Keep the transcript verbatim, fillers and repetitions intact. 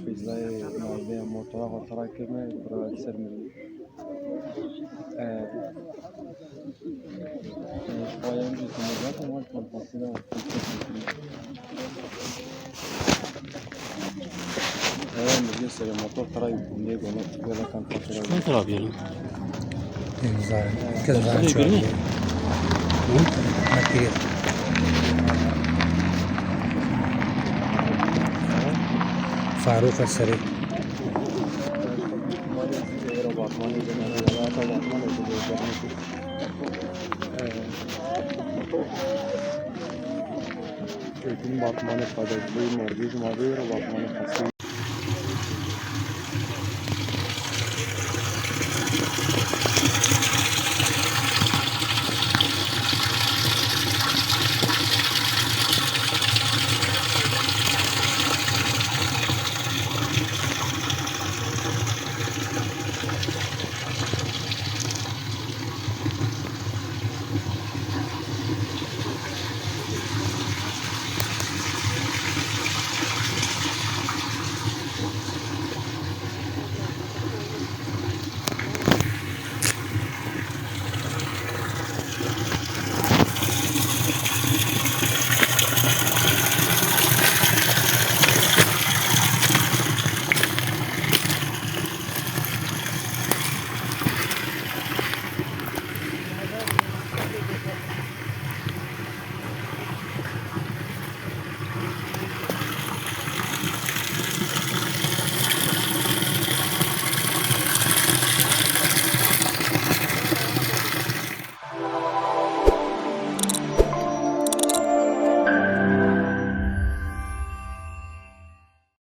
Feyzayê navê motora xwe tira kirine, kura ser min. Ee, ee, xwayam jî temizat, ama kalkmasına. Ee, millet sere motor tira yükümlüye göre, göre kalkmasına. Ne taraf yiyelim? Güzel. Güzel. Hı? Bak, giriyor. Faruk Eseri. Eğitim batmanı kadar bu morgîz mağdur batmanı kasım.